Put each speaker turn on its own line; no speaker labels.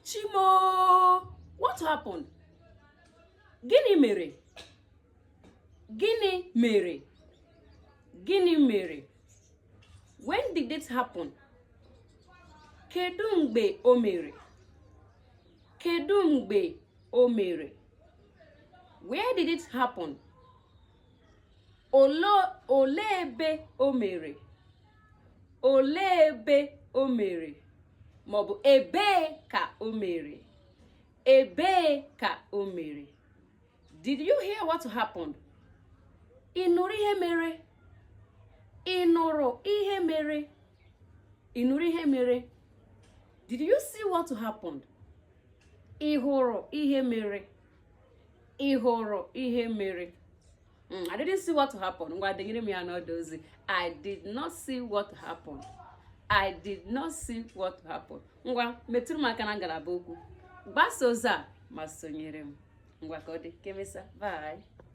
Chi m o, what happened? Gịnị mere? Gịnị mere? Gịnị mere? When did it happen? Kedu mgbe o mere? Kedu mgbe o mere? Where did it happen? Olee ebe o mere? Olee ebe o mere? Maọbụ, ebee ka o mere? Ebee ka o mere? Did you hear what happened? Ị nụrụ ihe mere? Ị nụrụ ihe mere? Ị nụrụ ihe mere? Did you see what happened? Ị hụrụ ihe mere? Ị hụrụ ihe mere? I didn't see what happened. Ngwa, denyere m ya n'ọdụ ozi. I did not see what happened. I did not see what happened. Ngwa, metụrụ m aka na ngalaba okwu, gbasa ozi a ma sonyere m. Ngwa, ka ọ dị, ka emesịa. Bye.